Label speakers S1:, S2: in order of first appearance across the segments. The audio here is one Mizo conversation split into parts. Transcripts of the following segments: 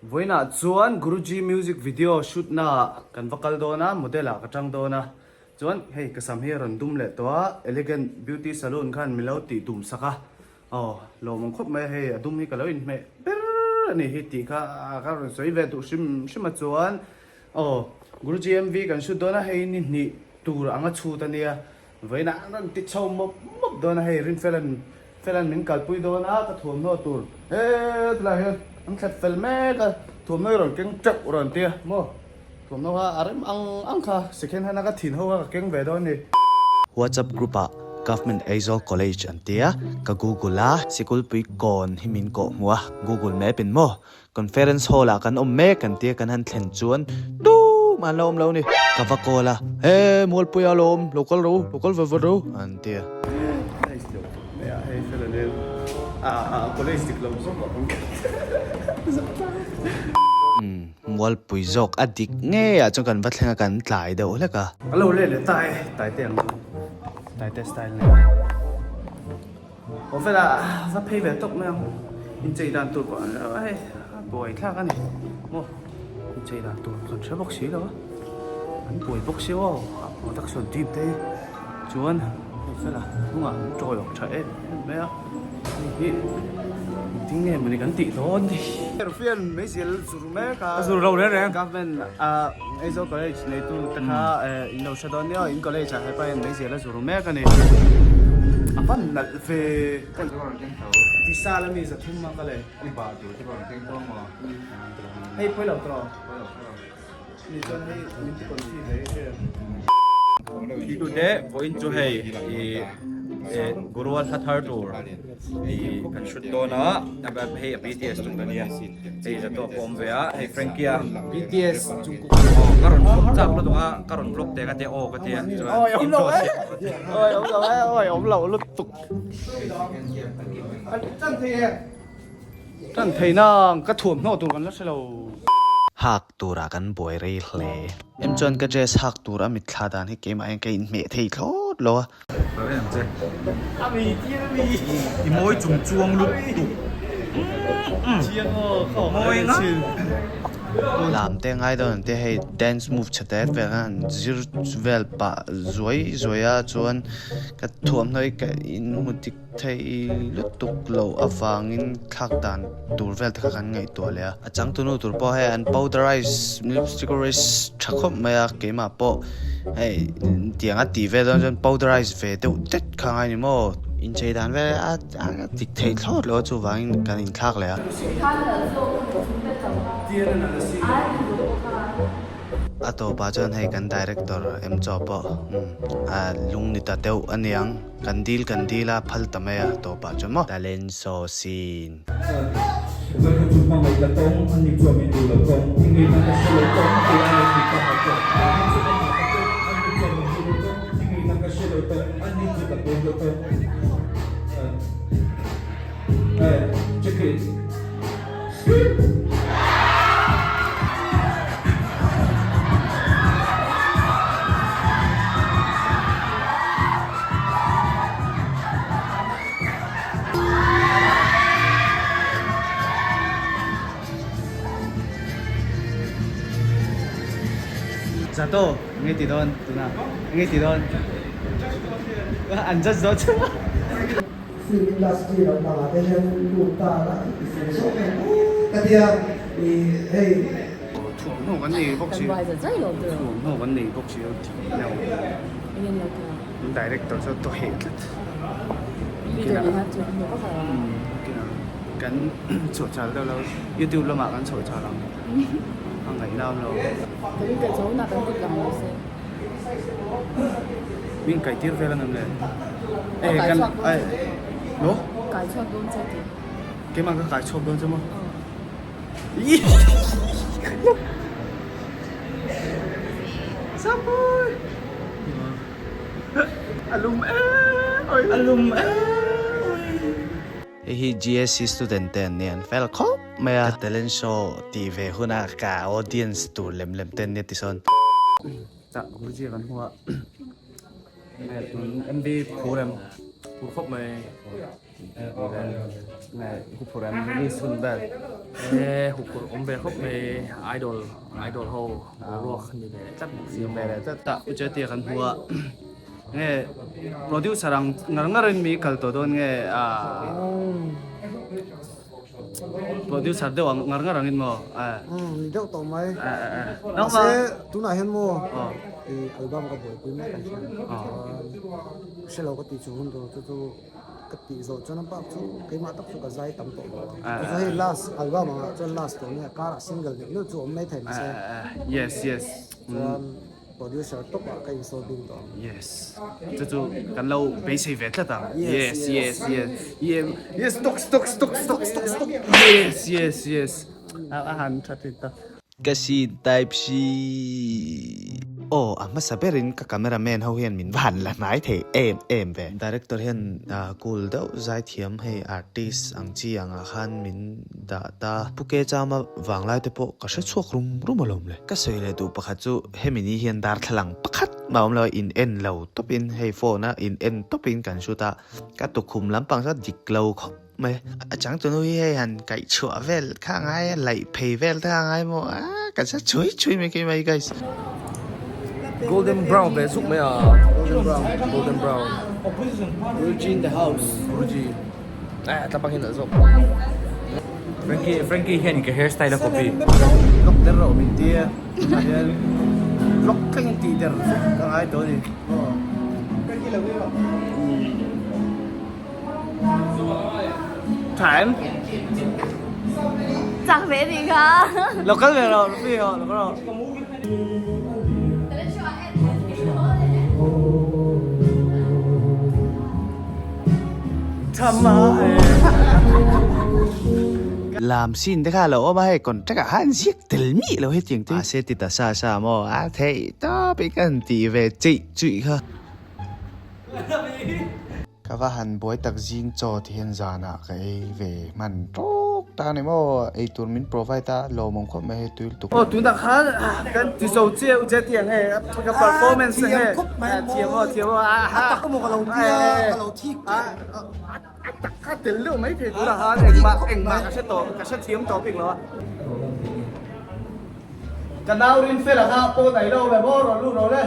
S1: Vawiinah chuan Guruji music video shoot na ah kan va kal dawn a, model ah ka tang dawn a, chuan hei ka sam hi a rawn dum leh tawh a, Elegant Beauty Saloon khan min lo tih dum sak a, aw lawmawm khawp mai a, hei a dum hi ka lo inhmeh ber a ni hi tih kha ka rawn sawi ve duh hrim hrim a, chuan aw Guruji MV kan shoot dawn a, hei ni hnih tur anga chhut a nia, Vawiinah an rawn ti chho mawp mawp dawn a, hei Rinfela'n Fela'n min kalpui dawn a, ka thuamhnaw tur he tilai hian an thlep fel mek a, thuamhnaw hi rawn keng teuh rawn ti a maw, thuamhnaw kha a rem ang ang kha second hand a ka thin ho kha ka keng ve dawn a ni.
S2: WhatsApp group ah Government Aizawl College an ti a, ka google a, Sikulpui kawn hi min kawh hmuh a, Google map in maw Conference hall ah kan awm mek kan tia kan han thlen chuan tumah an lo awm lo ni. Ka va call a, He Mualpui a lo awm, lo kal ro, lo kal vat vat ro an ti a. Umm Mualpui zawk a dik ngei ah chuan kan va thleng a kan tlai deuh hlek a.
S1: Ka lo let leh ta e, Taite ang chu, Taite style nen. Aw fela va phei ve tawp mai ang inchei dan tur pawh hei a buai thlak a ni maw inchei dan tur kan hre bawk si lo a an buai bawk si aw a production team te hi chuan hei fela hnungah an tawi awm tha em em mai a hei hi engtin nge mawni kan tih dawn ni. Rufian meizial zur mek a.
S3: A zur lo reng reng.
S1: Government a Aizawl College neitu te kha in lo hre dawn nia in college ah hepa hian meizial a zur mek a ni. A van nalh ve. Visa la mi zathum a ka le.
S3: I bah tur te pawh an keng tawng maw?
S1: Hei pawi lo tawh. Ni chuan hei min ti confi ve hi hria.
S3: Thitute vawiin chu hei i Gurua hla thar tur i kan shoot dawn a, hei a BTS chung ka nia, hei Zato pawh awm ve a, hei Frankie a
S1: BTS chung
S3: ku aw ka rawn vlog chak lutuk a, ka rawn vlog teh ka tia aw ka tia chuan intro a siam ka tia.
S1: Awi awm lo e, awi awm lo lutuk. Tan thei e. Tan thei nang ka thuamhnaw tur kan la hre lo.
S2: Hak turah kan buai rei hle. Em chuan ka dress hak tur a mitthla dan hi keimah hian ka inhmeh thei thlawt lo a.
S3: I mawi chung chuang lutuk. Mawi ngam.
S2: Lam te ngai dawn ang te hei dance move chhe tet vel khan an zir vel pah zuai zuai a chuan ka thuamhnaw hi ka inhmu dik thei lutuk loh avangin thlak dan tur vel te kha kan ngaihtuah leh a. A changtunu tur pawh hei an powderize lipstick rice tha khawp mai a keimah pawh hei tiang a tih vel dawn chuan powderize ve deuh det kha a ngai ni maw inchei dan vel a dik theih thlawt lo a chuvangin kan inthlak leh a. A tawpah chuan hei kan director Emchaw pawh a lung ni ta deuh a niang. Kan dil kan dil a phal ta mai a tawpah chuan maw. Talent show scene.
S1: Zato nge ti dawn tuna nge ti dawn an judge dawn chu.
S4: Film industry lam pangah te hian lut ta la i fel zawk em ka tia i hei.
S1: Thuamhnaw kan nei bawk si thuamhnaw kan nei bawk si a tih ilo director chu a tawheh tlat kan chhuah chal deuh lo youtube lamah kan chhuah chal ang a ngaihna awm lo. Min kai tir vel ang em le?
S5: Ka kai chhuak dawn che.
S1: No?
S5: Kai chhuak dawn che ti.
S1: Keimah ka kai chhuak dawn che maw? Sapui! A lum em oi. A lum em oi.
S2: Hei hi GSC student te an nia an fel khawp mai a. Ka talent show tih ve huna ka audience tur lem lem te an nia ti sawn.
S1: Tah Guruji kan hmu a nge tun MB phur em phur khawp mai. Nge huphurh em release hun vel.
S6: E huphurh awm ve khawp mai idol idol ho boruak ni ve leh tlat bawk si a maw.
S1: Ni ve leh tlat ta u Jetia kan hmu a nge producer ang ngar ngar in mi kal tawh dawn nge a producer deuh ang ngar ngar angin maw a.
S4: Umm ni deuh tawh mai. Mahse tunah hian maw i album ka buaipui mek ang hian hre lo ka tih chu hun tur chu chu. Ka tih zawh chuan a bak chu keimah tak chu ka zai tam tawh lo a. Chu hei last album angah chuan last tawh nia karah single deuh deuh chu awm mai thei mahse.
S1: Yes yes.
S4: Chuan producer top ah ka insawl bing tawh ang.
S1: Yes. Chu chu kan lo beisei ve tlat ang. Yes yes yes. Yes stock stock stock stock stock stock. Yes yes yes. A han tha thin ta.
S2: Ka scene type si. Aw, a hmasa berin ka camera man ho hian min va han la hnai thei em em ve. Director hian cool deuh zaithiam hei artist ang chi angah khan min dah ta. Pu Ke Chama vanglai te pawh ka hre chhuak rum rum alawm le. Ka sawi leh duh pakhat chu hemi ni hian darthlalang pakhat mah awm lo a in en lo tawpin hei phone a in en tawpin kan shoot a, ka tukhum lampang chuan dik lo khawp. Mai a changtunu hi hei han kaih chhuah vel kha a ngai a laih phei vel te kha a ngai maw a ka sa chhui chhui mai khi mai guys.
S6: Golden brown ve zuk mai a golden brown golden brown
S1: Guruji in the house
S6: Guruji eh tlapang hi nalh zawk
S3: Frankie Frankie hian ka hair style a copy
S1: vlog der rawh min tia tunah hian vlog thleng tih der ka ngai tawh a ni
S4: Frankie lo hi rawh.
S1: Time.
S5: Chak ve ni kha.
S1: Lo kal ve rawh, Ruby ho, lo kal rawh.
S2: Lam sin te kha lo awm a hei contract ah khan ziak tel miah lo hetiang te. Mahse ti ta sa sa maw a theih tawp i kan tih ve cheih chuih kha. Ka va han buai tak zing chaw ti hian zanah ka ei ve hman tawk ta a ni maw eitur min provide a lawmawm khawp mai hei tui lutuk.
S1: Aw tunah khan kan ti zo chiah u che tiang hei ka performance hei
S4: Thiam khawp mai maw
S1: thiam aw thiam aw
S4: a tak emaw ka lo tia ka lo thik teh
S1: a tak kha tel deuh mai thei tunah khan engmah engmah ka hre tawh ka hre thiam tawh bik lo a ka nau rin fela kha pawn ai lo ve maw rawn lut rawh le.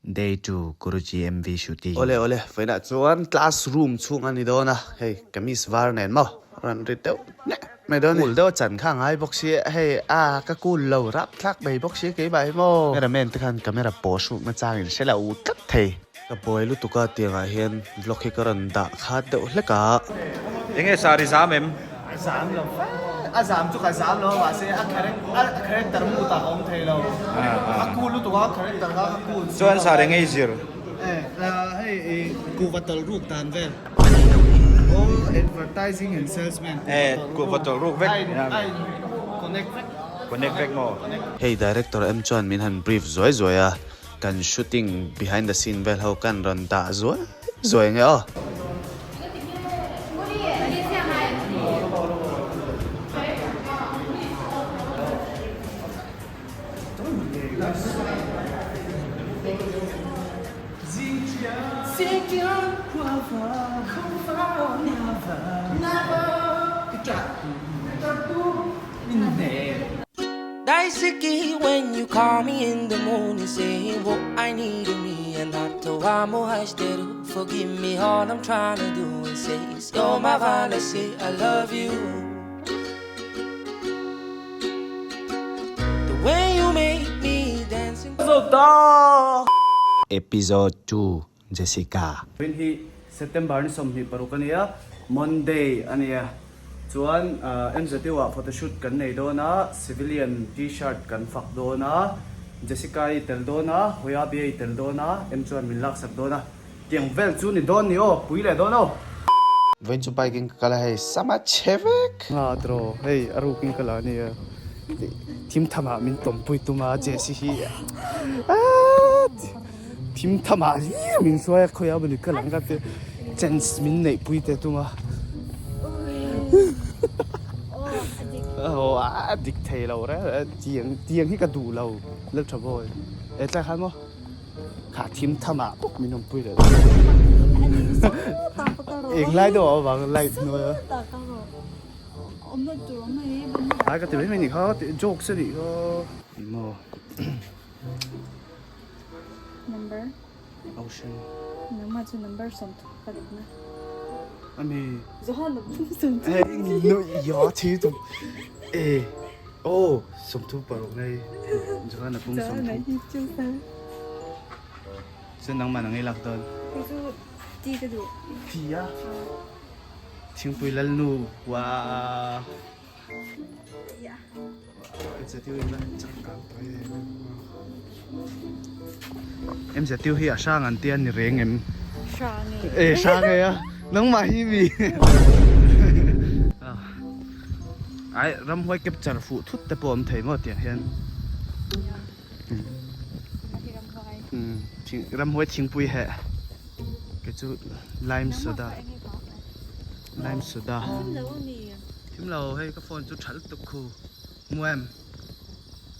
S2: Day 2, Guruji MV shooting. Awle awle, vawiinah chuan class room chhung a ni dawn a, hei kamis var nen maw rawn ri deuh nek mai dawn a ni. Cool deuh a chan kha a ngai bawk si a, hei a ka cool lo rap thlak mai bawk si a keimah hi maw. Camera man te khan camera pawh hruk na chang in hre lo tlat thei. Ka buai lutuk a tiangah hian vlog hi ka rawn dah khat deuh hlek a.
S3: Enge sari zam em?
S1: A zam lo fe. A zam chu ka zam lo a mahse a character mood ah ka awm thei lo. A cool lutuk a character kha ka cool si lo.
S3: Chuan sari ngei zir.
S1: Hei i kuhva tawlh ruk dan vel. All advertising and salesman
S3: kuhva tawlh ruk vek.
S1: A in connect vek.
S3: Connect vek maw?
S2: Hei director em chuan min han brief zuai zuai a. Kan shooting behind the scene vel ho kan rawn dah zuai zuai nge aw. Episode 2 Jessica.
S1: Vawiin hi September ni 26 a nia, Monday a nia. Chuan MZU ah photoshoot kan nei dawn a, civilian t-shirt kan fak dawn a, Jessica-i tel dawn a, Hoyabi-i tel dawn a, em chuan min laksak dawn a, tiang vel chu ni dawn ni aw, pui leh dawn aw.
S2: Vawiin chu bike in ka kal a hei, sama chhe vek.
S1: Nga draw, hei a rukin ka la ania. Thim tham ah min tawmpui tum a Jessie hi aaa thim tham ah hlir min hruai a khawiah mawni ka lang ka ti chance min neih pui te tum a aw a dik thei lo reng reng tiang tiang hi ka duh lo lal tha bawi e tlai khan maw kha thim tham ah bawk min awmpui leh eng lai deuh a awm ang light hnuai a. Ai ka ti mai mai nih kha jokes a nih kha maw
S5: number
S1: ocean
S5: nangmah chu number sawmthum paruk na
S1: ami
S5: Johan na pum sawmthum
S1: eh no ya thi tu eh oh sawmthum paruk nei Johan na pum sawmthum chu nangmah nang i lak dawn
S5: chu ti ka duh
S1: ti a Thingpui lalnu wow. MZU hi a hrang an tia ni reng em?
S5: Hrang e.
S1: E hrang e a. Nangmah hi mi. Ai ramhuai capture fuh thut te pawh awm thei maw tiang hian. Ramhuai thingpui heh kei chu lime soda lime soda thim lo hei ka phone chu tha lutuk khu hmu em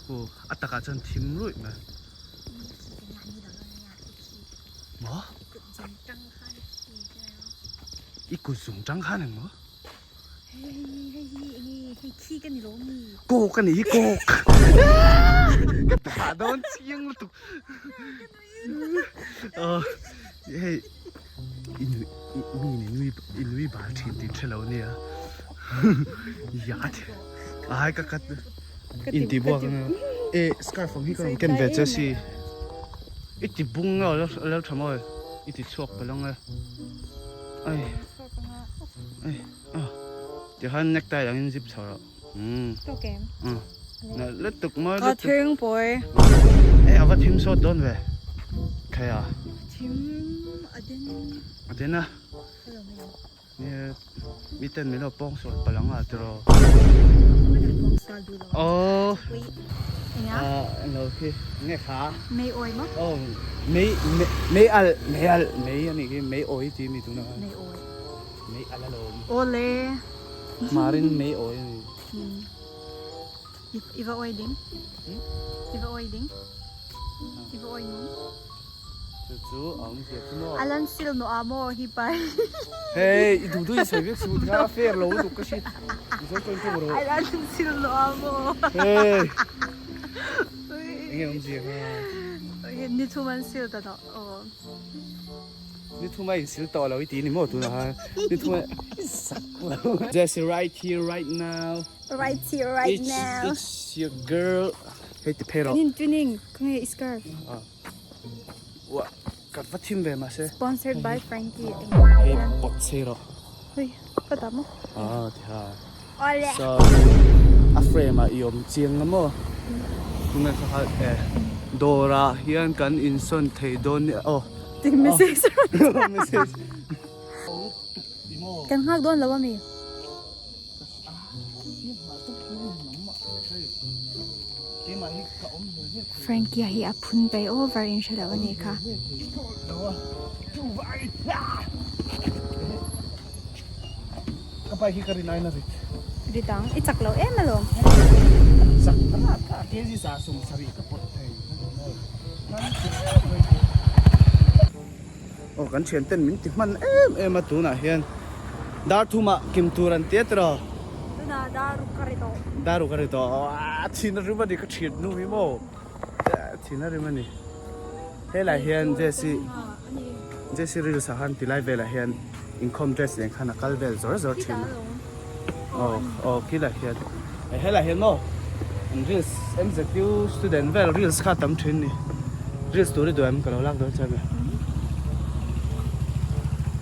S1: khu a takah chuan thim ruih mai maw i kut zung tang khan engmaw. Kawk a nih hi kawk ka tah dawn chiang lutuk hei i nui mi in nui i nui bal thin tih hre lo nia yat ai ka kat in ti buak anga e scarf ang hi ka rawn ken ve che si i ti bung a lo tha mawi i ti chhuak palh ang e ai. Tikhan necktie angin zip chho rawh.
S5: Tawk em?
S1: Nalh lutuk mawi lutuk.
S5: Ka thingpui.
S1: E ava thim sawt dawn ve. Khaia.
S5: Thim a den.
S1: A den a. Mi ten min lo pawng sual palh ang a tiraw. Aww. Englo khi nge kha.
S5: Mei awi maw?
S1: Aw mei mei alh mei alh mei anih khi mei awi tih a ni tunah khan.
S5: Mei awi.
S1: Mei alh alawm.
S5: Awle.
S1: Marin mei awi a ni.
S5: I va awi ding? I va awi ding? I va awi nung?
S1: Chu chu a awm zia chu maw?
S5: A lan sil nawh ah maw hi pai.
S1: Hey, i duh duh i sawi vek suh kha a fair lo lutuk ka hriat. I sawi tawn thung rawh.
S5: A lan sil nawh ah maw.
S1: Hey. Enge awm zia kha?
S5: Ni thum an sil ta tawh aw.
S1: Ni thum a in sil tawh lo i ti ni maw tunah khan. Ni thum a sak lo. Just right here right now.
S5: Right here right now.
S1: It's your girl. Hei ti phei rawh.
S5: Nin tuning khawnge i scarf.
S1: Ua ka va thim ve mahse.
S5: Sponsored by Frankie.
S1: Hei pawt sei rawh.
S5: Hui ka dah maw?
S1: Ah ti ha.
S5: Awle.
S1: So a frame ah i awm chiang nga maw? Tunge kha kha eh dawr ah hian kan insawn thei dawn nia aw.
S5: Ti message.
S1: Message.
S5: Kan nghak dawn lo ami? Frankie-a hi a phun pei over in hre lo a nih kha. Rit ang, i chak lo em alawm.
S1: Aw kan thian ten min ti hman em em a tunah hian dar thumah kim tur an tia tiraw.
S5: Tunah dar ruk ka ri tawh.
S1: Dar ruk a ri tawh a thin a rim a ni ka thian nu hi maw thin a rim a ni. Helai hian Jessie Jessie reels ah khan tilai velah hian inkhawm dress nen khan a kal vel zawr zawr thin a. Aw aw khilai hian helai hian maw an reels MZU student vel reels kha tam thin ni reels tur i duh em ka lo lak dawn che ami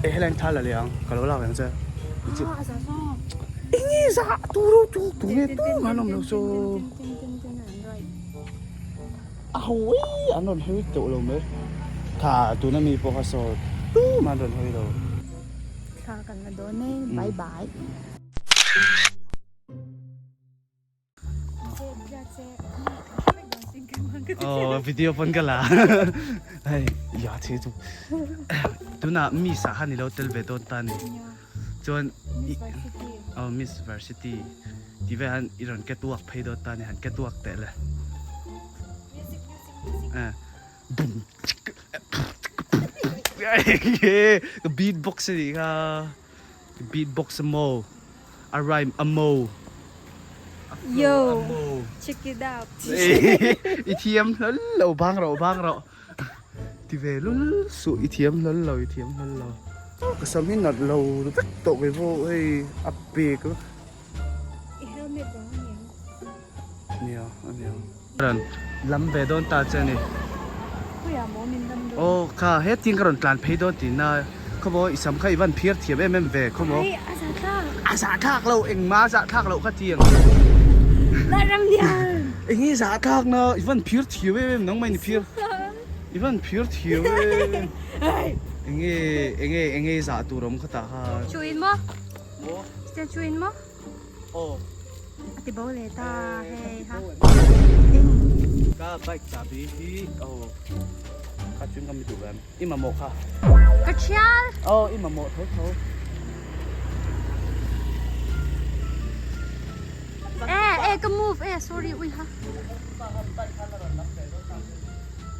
S1: e helai thal a liang ka lo lak ang che enge zah tur tu tu nge tu man awm lo so a ho ei an rawn hawi teuh lo mai tha tuna mi pawh kha saw tu man rawn hawi lo.
S5: Thla kan la dawn e bye bye.
S1: Oh, video pon ka la. Hei, ya che chu. Tuna Miss ah khan i lo tel ve dawn ta ni. Chuan oh Miss Varsity ti ve han i rawn catwalk phei dawn ta ni han catwalk teh le. Eh. Bum. Ka beatbox ni kha. Beatbox mo. A rhyme a mo.
S5: Yo, check it out.
S1: I thiam hlol lo bang ro bang ro. Ti ve lul su i thiam hlol lo i thiam hlol lo. Ka sam hi nat lo vek tawh kei pawh hei a pek vek.
S5: I helmet vang a niang.
S1: Nia a niang. Rawn lam ve dawn ta che ni.
S5: Khawiah maw min lam dawn?
S1: Aw kha hetin ka rawn tlan phei dawn tihna khawmaw i sam kha i van phiar thiam em em ve khawmaw.
S5: Hei a zahthlak.
S1: A zahthlak lo engmah a zahthlak loh kha tiang.
S5: Lah ram lian.
S1: Eng nge zahthlak na i van phiar thiam em em nangmah in i phiar i van phiar thiam em em. Eng nge eng nge eng nge zah tur awm kha tah khan.
S5: Chuin maw?
S1: Maw?
S5: Tia chuin maw?
S1: Aw.
S5: A ti bo leh ta hei ha.
S1: Ka bike chahbi hi aw kha chuan ka mi duh em i mamawh kha.
S5: Ka thial.
S1: Aw i mamawh tho tho.
S5: Eh eh ka move eh sorry ui ha.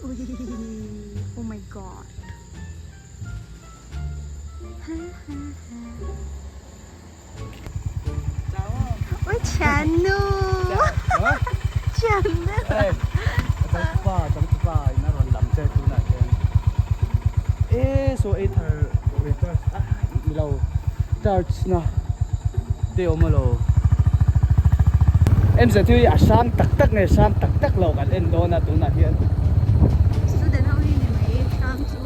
S5: Ui oh my god. Ha ha ha. Ui thiannu thiannu
S1: changtupa changtupa in a rawn lam che tunah hian e saw ei thar recharge ah ni lo charge na te awm alo em zet hi a hrang tak tak nge hrang tak tak lo kan en dawn a tunah hian
S5: student ho hi ni mai hrang chu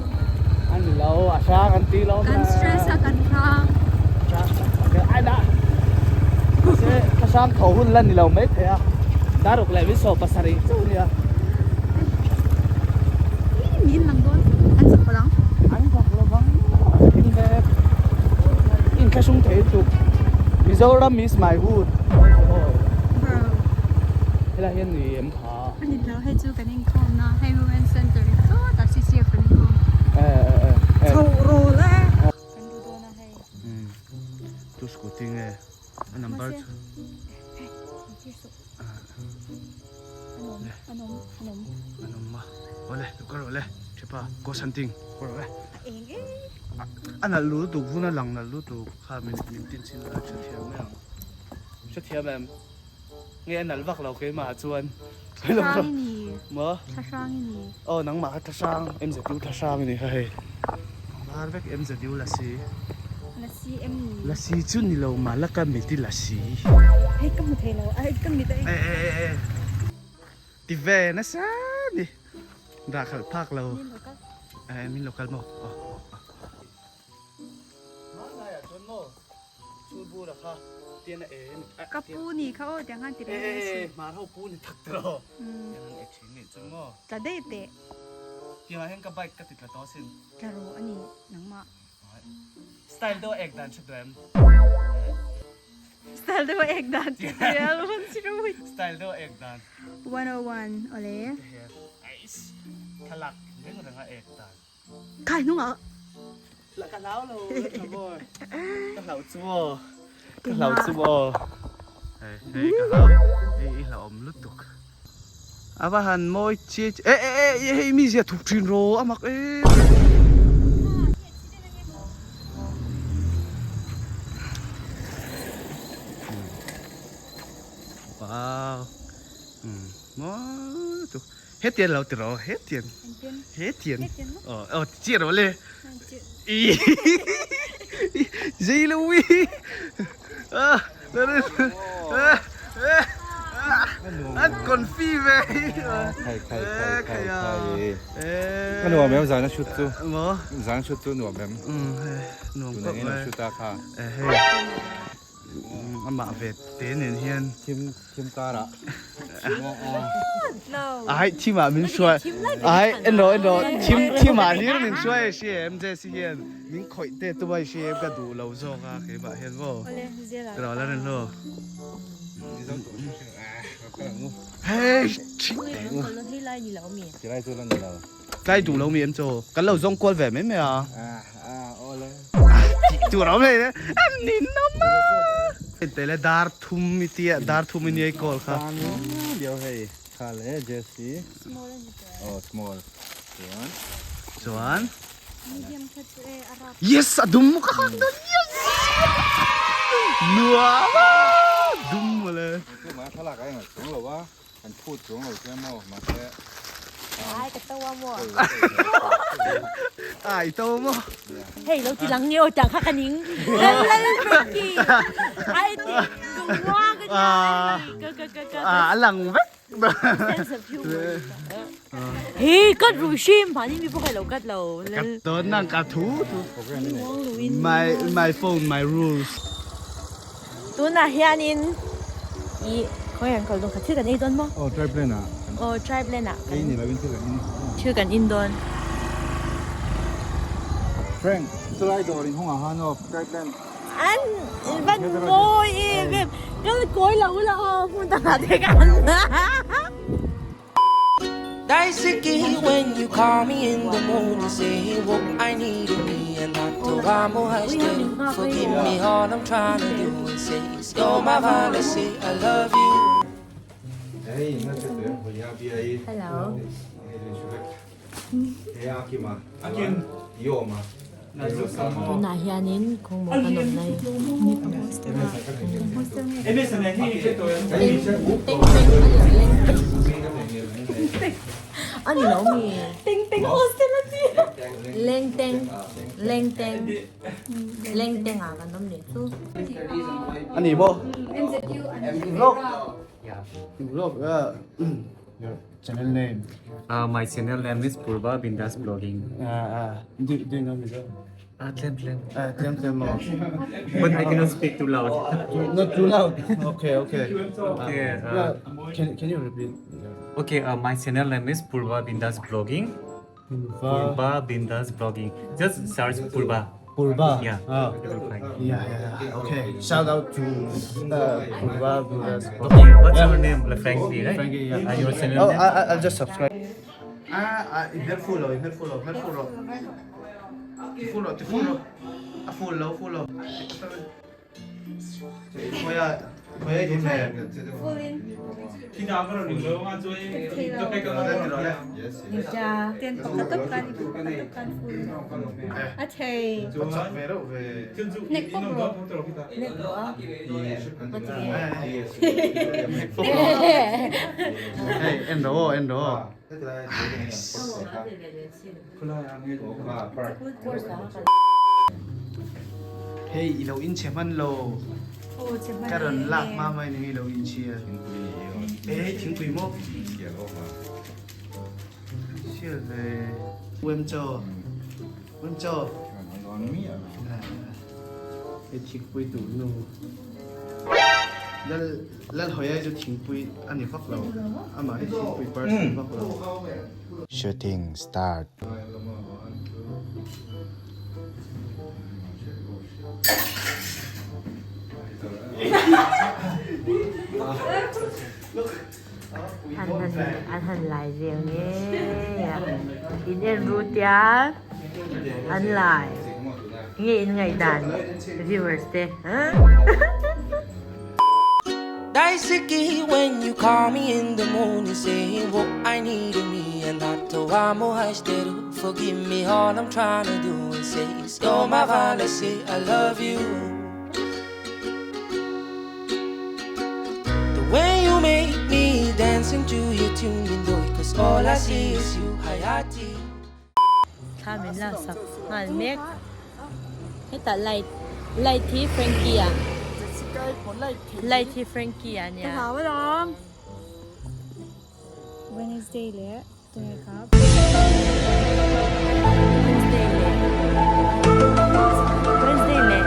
S1: a ni lo a hrang an ti lo
S5: kan stress a kan hrang
S1: Ka hrang tho hun la ni lo mai thei a daruk leh min sawh pasarih chauh nia.
S5: Min lang dawn an chak palh ang.
S1: An chak lo vang in ve in thlahrung thei lutuk Mizoram is my hood.
S5: Bro.
S1: Helai hian ni em kha.
S5: A ni lo hei chu kan inkhawmna hei Women Center sawtah CCF kan inkhawm.
S1: Eh eh eh.
S5: Chhoh rawl e. Kan duh dawn a hei.
S1: Umm tu scooty nge a number chu.
S5: Hei an thlir suh. An awm an awm an awm.
S1: An awm a awle lo kal rawh le thipa ghost hunting kal rawh le.
S5: A eng e.
S1: A nalh lutuk vun a lang nalh lutuk kha min min tin chin la hrethiam mai ang. Hrethiam em? Nge a nalh vak lo keimah ah chuan.
S5: Thlahrang i ni.
S1: Maw?
S5: Thlahrang i ni.
S1: Aw nangmah kha thlahrang MZU thlahrang i ni kha hei. Var vek MZU lasi.
S5: Lasi em ni?
S1: Lasi chu ni lo mah la ka mit i lasi.
S5: Hei ka hmu thei lo a hei ka mit a
S1: E e e e. Ti ve nasa ni. Dah khalh phak lo.
S5: Min lo kal.
S1: Eh min lo kal maw? Aw aw aw. Hmanlaiah chuan maw chhulbura kha tian a en a
S5: Ka pu ni kha aw tiang khan ti reng reng si.
S1: E hmar ho pu ni tak tawh. Tiang an ek thin nih chu maw.
S5: Tla daih teh.
S1: Tiangah hian ka bike ka ti tla tawh asin.
S5: Tla rawh a ni nangmah.
S1: Style deuh a ek dan hre duh em?
S5: Style deuh a ek dan ti tel 101.
S1: Style deuh a ek dan.
S5: 101 awle.
S1: Ais thlalak reng reng a ek dan.
S5: Khai hnungah.
S1: La ka hlau lo ka maw. Ka hlau chu maw. Ka hlau chu maw. Hei hei ka hlau. Hei i hlauhawm lutuk. A va han mawi chi e e e hei mi zia thuk thin ro a mak em. Wow. Mawi lutuk. Hetian lo ti rawh, hetian. Hetian. Aw, aw ti chiah rawh le. Zei lo wi. Ah, an confi ve.
S3: Khai khai khai khai khai. A nuam em zan a shoot chu.
S1: Maw?
S3: Zan shoot chu nuam em.
S1: Nuam
S3: khawp mai. Shoot a kha.
S1: Hei. Amah ve te nen hian.
S3: Thim thim karah.
S1: Ai thim ah min hruai. Ai en rawh en rawh thim thim ah hlir min hruai a hria em Jessie hian min khawih te tum a i hria em ka duh lo zawk a keimah hian maw. Rawh la rin hlawh. Hei Tlai duh lo mi em chu kan lo zawng kual ve mai mai a. Tih tur a awm hlei le an ninawm a. Tele dar thum i tia dar thum i nia i call kha. Chuan Yes a dum ka hak dawn yes nuam a dum mawle. Ai to maw.
S5: Hei lo ti lang nge aw tiang kha ka ning lal lal Frankie ai ti duwa ka ka ka ka ka
S1: a lang vek
S5: sense of humor Hi cut ru hrim mahni mi pawh kha lo cut lo
S1: Ka dawn nang ka thu thu My my phone my rules.
S5: Tunah hianin i khawi an kal dawn kha thil kan ei dawn maw?
S7: Aw tribe land ah.
S5: Aw tribe land ah.
S7: Ei ni lovin thil kan in.
S5: Thil kan in dawn.
S7: Frank, chulai dawr in hawngah khan aw tribe land.
S5: An van mawi em em. Kal kawi lo la aw hmun dangah te ka an.
S8: Daisuke when you call me in the morning say what I need of me and not to amo Forgive me all I'm trying to do and say is you're my policy I love you
S5: Hello. Tunah hianin kawngmawh kan awm lai a ni lo mi lengteng lengteng lengteng ah kan awm leh chu.
S1: A ni maw? Vlog vlog your channel name
S9: My channel name is Purba Bindas Blogging.
S1: Do do you know Mizo?
S9: Ah, tlem tlem.
S1: Ah, tlem tlem maw?
S9: But I cannot speak too loud.
S1: Not too loud. Okay, okay.
S9: Okay.
S1: Can can you repeat?
S9: Okay, my channel name is Purba Bindas Blogging. Purba Bindas Blogging. Just search Purba.
S1: Purba.
S9: Yeah.
S1: Ah.
S9: You will find.
S1: Yeah, yeah, yeah. Okay. Shout out to Purba Bindas.
S9: Okay, what's your name? Like Frankie, right?
S1: Frankie, yeah.
S9: Your channel
S1: Oh,
S9: name?
S1: I'll just subscribe. Ah, ah, i hmel full lo, i hmel full lo, hmel full lo. Ti full lo, ti full lo. A full lo, full lo. Khawiah, khawiah i ti hmel. Hei, en rawh aw, en rawh aw. Hei, i lo inchhe hman lo. Ka rawn lak hma mai ni i lo inchhia. E, thingpui maw? Sial ve. Uem chaw. Uem chaw. Hei thingpui duh nu. Lal lal hawi ai chu thingpui a ni vak lo. Amah hi thingpui person vak lo.
S2: Shooting start.
S5: An han an han lai vel ngei a in en ru tia an lai nge in ngaihdan viewers te
S8: Daisuke when you call me in the morning saying what I need of me and not to amo Forgive me all I'm trying to do and say is you're my policy I love you The way you make me dance into your tune Cause all I see is you Hayati
S5: Thla min lak sak nghal mek hetah light light hi Frankie ah light hi Frankie ah nia
S10: Wednesday leh tunge kha
S5: Wednesday leh Wednesday leh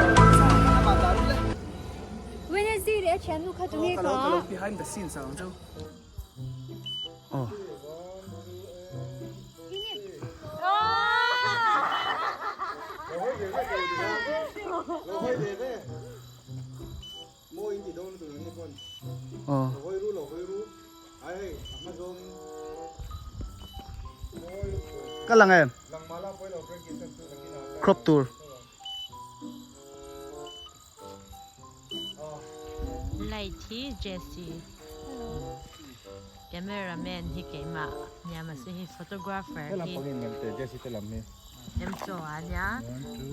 S10: Wednesday leh a thiannu kha tunge kha
S1: Behind the scenes ang chu. Aw. Aw. Ka lang em? Crop tur.
S5: Light hi Jessie. Cameraman hi keimah nia mahse hei photographer hi Emcho a nia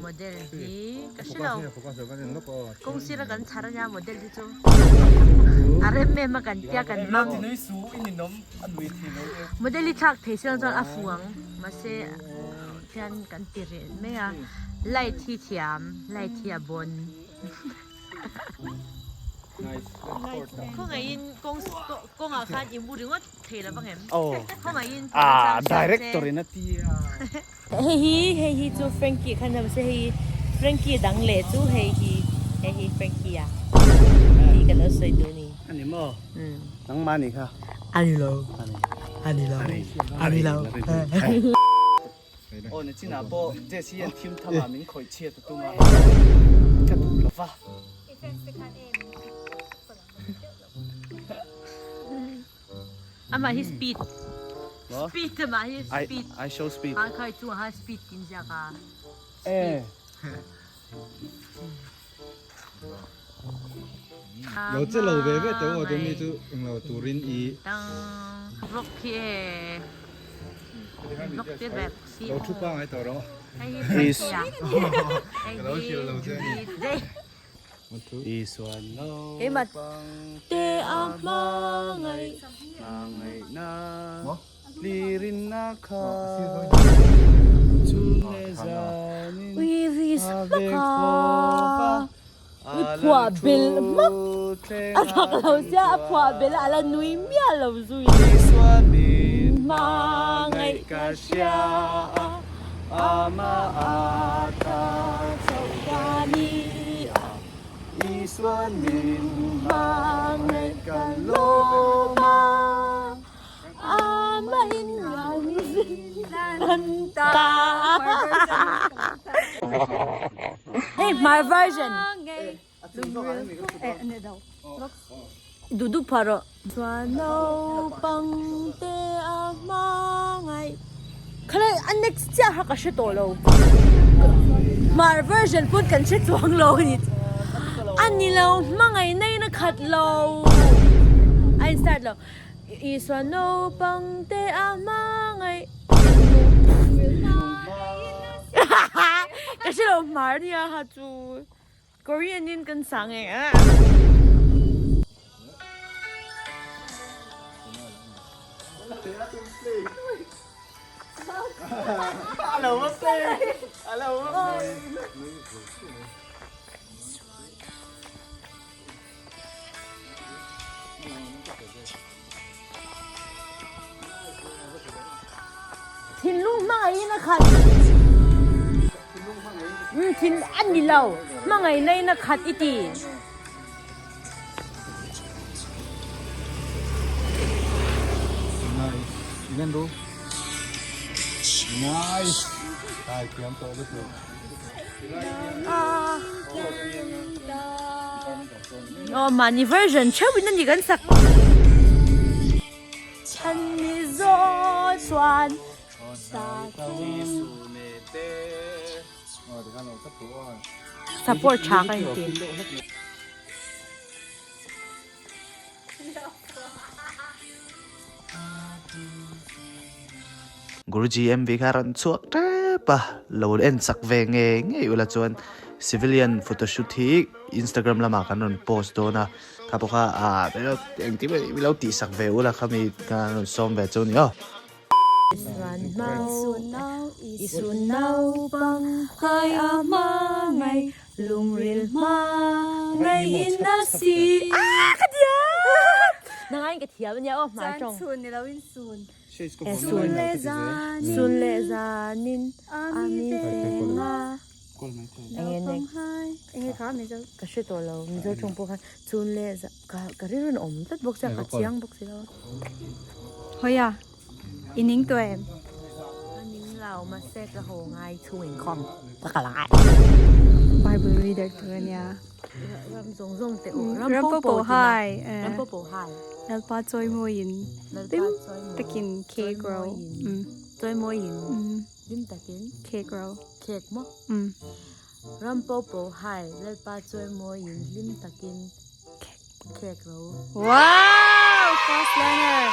S5: model hi ka hre lo kawng sira kan chhar ania model hi chu a rem em a kan tia kan hmang model hi thlak thei siang chuan a fu ang mahse khian kan ti reh mai a light hi thiam light hi a bawn. Khawngaihin kawng kawngah khan i mu ringawt thei lo vang em? Khawngaihin
S1: Ah, director in a ti a.
S5: Hei hi hei hi chu Frankie khan a se hei Frankie dang leh chu hei hi hei hi Frankie a tih ka lo sawi duh ni.
S1: A ni maw? Nangmah ni kha.
S5: A ni lo. A ni lo. A ni lo.
S1: Aw nichinah pawh Jess hi an thim tham a min khawih chhiat a tum a ka duh lo va.
S10: I fans te khan em ka lang teuh lo.
S5: Amah hi speed speed amah hi speed
S1: I show speed
S5: a khai chu ha speed tin ziak a
S1: eh
S7: Lo che lo ve ve teuh aw chumi chu englo turin i
S5: tang vlog khi e vlog te rep si
S7: lo thu pangai tawh rawh
S5: hei hi Frankie a hei hi Jay
S1: Isuan lo pang
S5: te a hmangaih
S1: hmangaihna Lirinna kha chhun leh zanin a vek fawp a, a
S5: phuah bel hmak a thak lo sia a phuah bel a ala nui miah lo zui.
S1: Isua min hmangaih ka hria a, amah a ta chauh ka ni a, Isua min hmangaih ka lawm a.
S5: Hei hmar version duh duh phah rawh. Chuan naupang te a hmangaih khalai a next chiah kha ka hre tawh lo hmar version pawn kan hre chuang lo a ni a ni lo hmangaih na in a khat lo a in start lo. Isua naupang te a hmangaih Ka hre lo hmar nia ha chu Korean in kan sang e Thinlung hmangaihin a khat. Thin a ni lo. Hmangaihna in a khat i ti.
S7: Nice. Inan ru. Nice. Ai thiam tawh lutuk.
S5: Aw mahni version theuh in a ni kan sak. Chhan ni zaw chuan Support tha ka inti.
S2: Guruji MV kha rawn chhuak tep a, lo en chak ve ngei ngei ula chuan civilian photoshoot hi Instagram lamah kan rawn post dawn a, kha pawh kha ah engtin emaw ilo tih sak ve ula khami kha an rawn sawm ve chu a ni aw.
S5: Lungril hma ngaihin a si. Ah ka thiam! Nangaiin ka thiam ania aw hmar tawng.
S10: Chuan chhun ni loin sun.
S5: Sun leh zanin. Sun leh zanin a mi veng a. Enge next?
S10: Enge kha Mizo?
S5: Ka hre tawh lo Mizo tawng pawh khan chun leh zan ka ka rilru awm tlat bawk sia ka chiang bawk si lo a.
S10: Hawiah i ning tawh em?
S5: Ka ning lo mahse ka haw ngai chhung inkhawm ka kal angai.
S10: Bible reader tur ania.
S5: Ram zawng zawng te u.
S10: Ram popo hai.
S5: Ram popo hai.
S10: Lalpa chawimawiin hlim takin khek ro.
S5: Chawimawiin hlim takin
S10: khek ro.
S5: Khek maw? Ram popo hai. Lalpa chawimawiin hlim takin khek ro.
S10: Wow! Fast learner!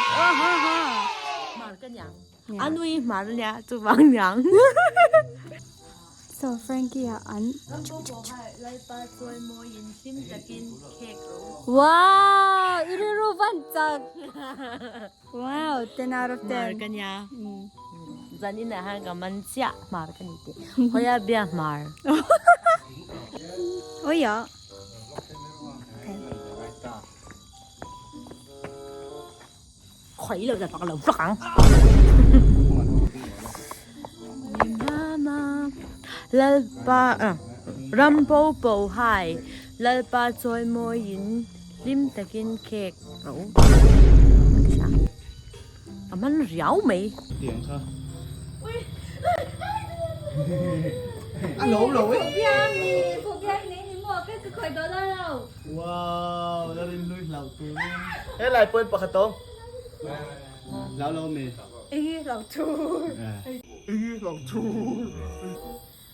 S5: Hmar ka niang. A nui hmar nia chuvang niang.
S10: So Frankie a an Wow! I rilru van chak. Wow, 10 out of 10.
S5: Hmar ka nia. Zan inah hian ka man chiah hmar ka ni tih. Khawia bia hmar.
S10: Oia.
S5: Khawi lo zat lo vak ang. Lalpa ram bo bo hai Lalpa chawi mawiin hlim takin khek ro a man riau mai.
S1: A lo lo e. Wow, la rin lui hlau tur. He lai point pakhat awm. Hlau lo mi.
S10: Ei hlau tur.
S1: Ei hlau tur.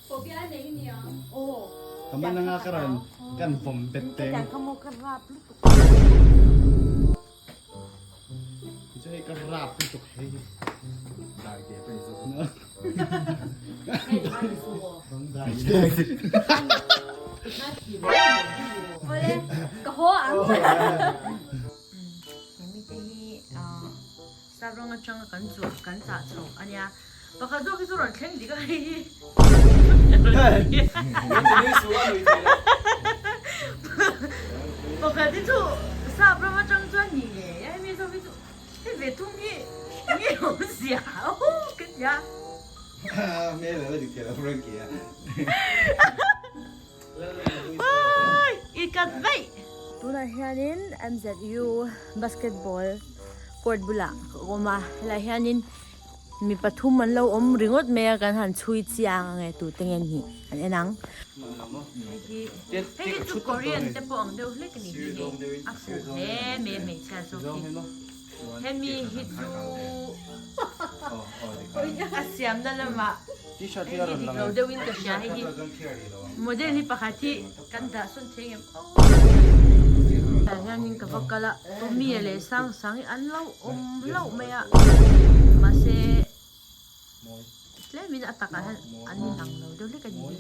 S10: Phobia nei nia.
S5: Oh.
S1: Ka man anga ka ran kan vawm bet teng.
S5: Ka kamo ka rap lutuk.
S1: Chu hei ka rap lutuk hei.
S7: Dai te pa ni chu.
S1: Dai.
S10: Ole, ka haw ang.
S5: Hemi te hi sap rawng atanga kan chhuah kan chah chho ania pakhat zawk hi chu rawn thleng dik a hei hi. Pakhat hi chu sap ram atang chuan ni ngei a hemi zawk hi chu hei ve thung hi nge awm zia ka tia. Oi! I kat vaih! Tunah hianin MZU basketball court bulah ka awm a, helaiah hianin mi pathum an lo awm ringawt mai a, kan han chhui chiang ang e tute nge ni an en ang. Hei hi hei hi chu Korean te pawh ang deuh hlek a ni hi hei a fuh hle mai a hmeichhia zawk hi. Hemi hi chu a siamna lamah hei hi dik lo deuhin ka hria hei hi model hi pakhat hi kan dah sawn thei ngem aw tah hianin ka va kal a Tommy-a leh Sangsang hi an lo awm hlauh mai a mahse tlemin a takah hian an inang lo deuh hlek a ni hi.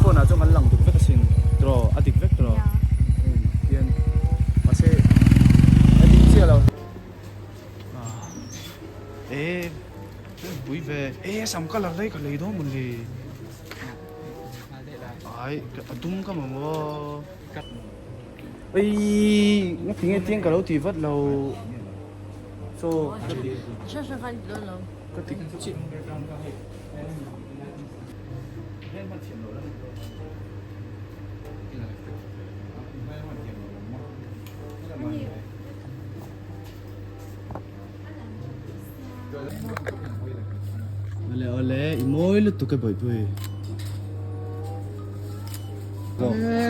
S1: Phone ah chuan kan lang duk vek asin tiraw a dik vek tiraw hian mahse a dik chiah lo e pui ve e sam colour daih ka lei dawn mawni ai a dum ka mamawh ei ngatinge tiang ka lo ti vat lo chaw ka ti ka ti chiah. Ole ole i mawi lutuk e bawihpui. E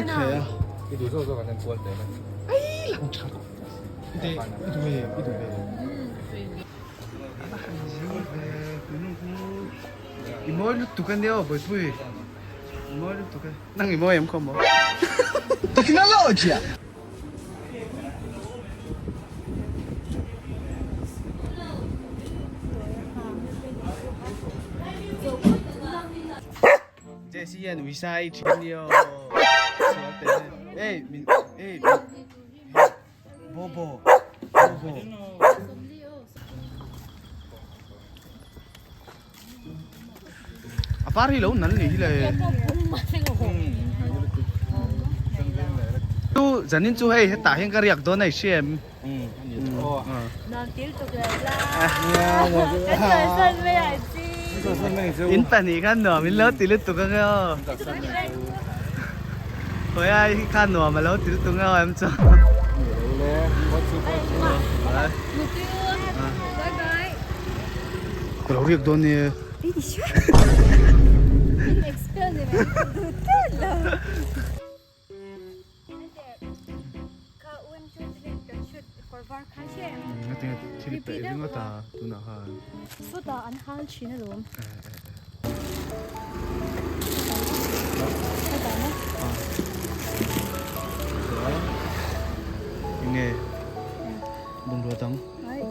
S1: khai a.
S7: I duh zawk zawk an en kual tel a.
S1: Ai lang tha. I duh i duh ve i duh ve. I mawi lutuk a nia aw Bawihpui. I mawi lutuk e. Nang i mawi em khaw maw? Technology ah! Jessie hian ui sai thin a nia aw. Sual tel e. Ei min ei Bobo Bobo. A par hi lo nal ni hi le. Tu zanin chu hei hetah hian ka riak dawn a i hria em? In pahnih khan nuam in lo ti lutuk ang e aw. Khawi ai hi khan nuam a lo ti lutuk ang e aw em chuan. Ka lo riak dawn nia.
S10: var kha hre em?
S1: Ngatinge thil i peih ringawt a tunah khan.
S10: Sawtah an hal thin alawm.
S1: Enge bungrua dang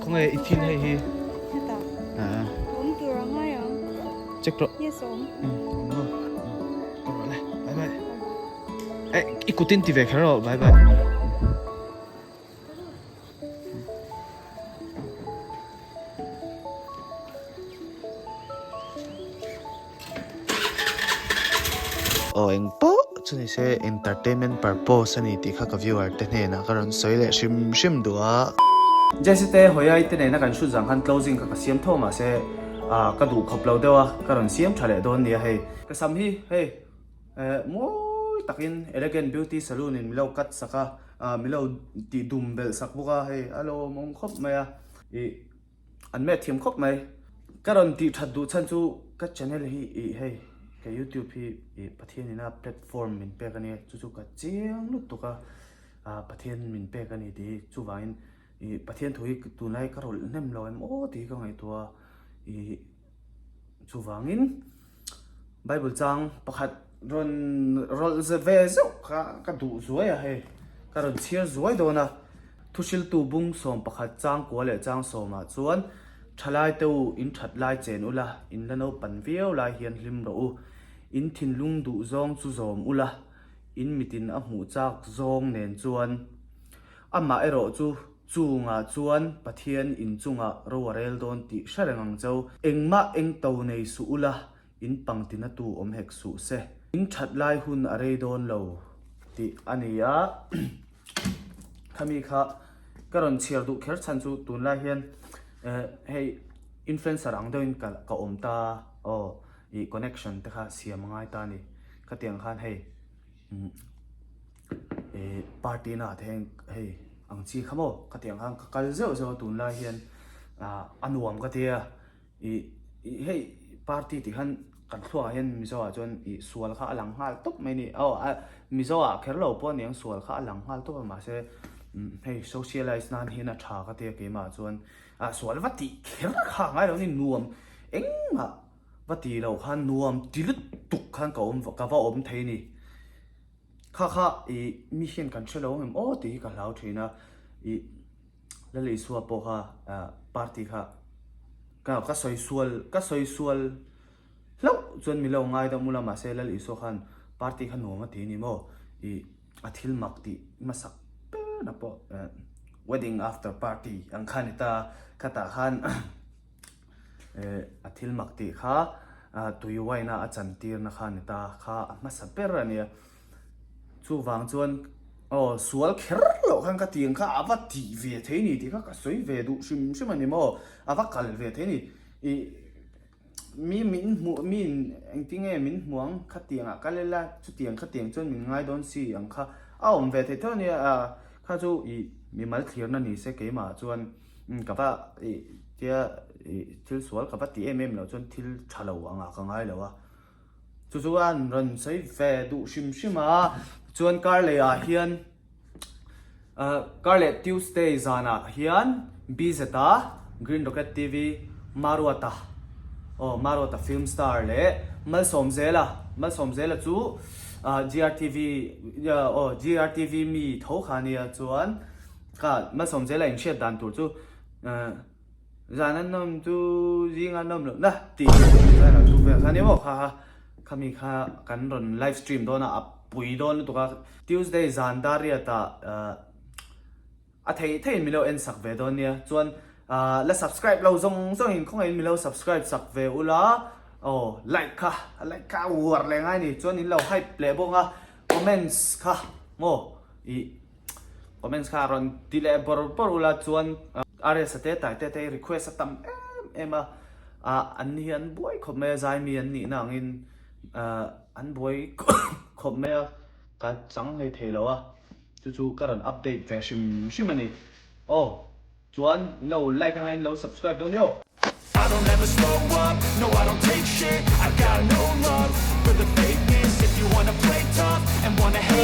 S1: khawnge i thil hei hi
S10: hetah awm tur a ngai ang
S1: check rawh
S10: yes awm
S1: ka rawh le bye bye eh i kutin ti ve kher rawh bye bye.
S2: Aw eng pawh chu ni se entertainment purpose a ni tih kha ka viewer te hnenah ka rawn sawi leh hrim hrim duh a.
S1: Jesse te Hoyai te nena kan shoot zang khan closing kha ka siam tho mahse ah ka duh khawp lo deuh a ka rawn siam tha leh dawn nia hei. Ka sam hi hei eh mawi takin Elegant Beauty Saloon in milo cut sak a ah milo tih dum belh sak bawk a hei a lawmawm khawp mai a ih An met thiam khawp mai. Ka rawn tih that duh chhan chu ka channel hi ih hei ka youtube hi ih Pathian ina platform min pek a nia chu chu ka chiang lutuk a ah Pathian min pek a ni tih hi chuvangin ih Pathian thu hi tunlai ka rawlh hnem lo em aw tih hi ka ngaihtuah a ih chuvangin Bible chang pakhat rawn rawlh ve zeuh kha ka duh zuai a hei ka rawn chhiar zuai dawn a thuhriltu bung 11 chang kua leh chang sawmah chuan thalai te u in that lai chen ula in la naupan viau lai hian hlim rawh u in thinlung duh zawng chu zawm ula in mitin a hmuh chak zawng nen chuan amah erawh chu Chungah chuan Pathian in chungah ro a rel dawn tih hre reng ang cheu. Engmah eng to nei suh ula, in pangtina tu awm hek suh se. In that lai hun a rei dawn lo tih a ni a. Khami kha ka rawn chhiar duh kher chhan chu tunlai hian hei influencer ang deuhin ka ka awm ta aw ih connection te kha siam a ngai ta a ni. Khatiang khan hei. Ih party na ah te hian hei ang chi kha maw ka tih ang khan ka kal zeuh zeuh a tunlai hian ah a nuam ka tia ih ih hei party tih khan kan thluak ah hian mizo ah chuan ih sual kha a lang nghal tawp mai a ni aw a mizo ah kher lo pawh a niang sual kha a lang nghal tawp a mahse hei socialize nan hian a tha ka tia keimah chuan ah sual va tih kher kha a ngai lo a ni nuam engmah. Va ti lo khan nuam ti lutuk khan ka awm ka va awm thei ni. Kha kha i mi hian kan hre lo ang em aw tih hi ka hlau thin a. I Lal Isua pawh kha party kha ka ka sawi sual ka sawi sual hlauh chuan mi lo ngai deuh mula mahse Lal Isua khan party kha nuam a ti a ni maw i a thil mak tih hmasak ber na pawh wedding after party ang kha a ni ta khatah khan Eh a thil mak tih kha tui wine a a chantir na kha a ni ta kha a hmasa ber a nia. Chuvang chuan aw sual kher loh khan ka tiang kha a va tih ve thei ni tih kha ka sawi ve duh hrim hrim a ni maw a va kal ve thei ni ih mi min hmuh mi engtinge min hmuh ang khatiang ah kal ila chutiang khatiang chuan min ngai dawn si ang kha a awm ve thei tho a nia kha chu ih mimal thlirna ni se keimah chuan. Ka va ih tia ih thil sual ka va ti em em loh chuan thil tha lo angah ka ngai lo a. Chu chu an rawn sawi ve duh hrim hrim a, chuan kar leh ah hian ah kar leh Tuesday zanah hian BZ a Green Rocket TV Maruata aw Maruata film star leh Malsawmzela Malsawmzela chu ah GRTV aw GRTV mi tho kha ania chuan Kha Malsawmzela inhriat dan tur chu zan an nawm chu zing an nawm loh na tih zan an thu vel kha nia maw kha kha khami kha kan rawn live stream dawn a a pui dawn lutuk a Tuesday zan dar riat ah a theih theihin min lo en sak ve dawn nia chuan la subscribe lo zawng zawngin khawngaihin min lo subscribe sak ve ula aw like kha like kha uar leh ngai a ni chuan in lo hype leh bawk a comments kha maw ih. Comments kha rawn ti leh bawr bawr ula chuan RS a te tai te te request a tam em em a ah an ni hi an buai khawp mai a zai mi an nih na angin ah an buai khawp mai a ka chang hlei thei lo a chu chu ka rawn update ve hrim hrim a ni aw chuan in lo like anga in lo subscribe dawn nia.
S11: I don't ever slow up, no I don't take shit I got no love for the fakeness If you wanna play tough and wanna hate.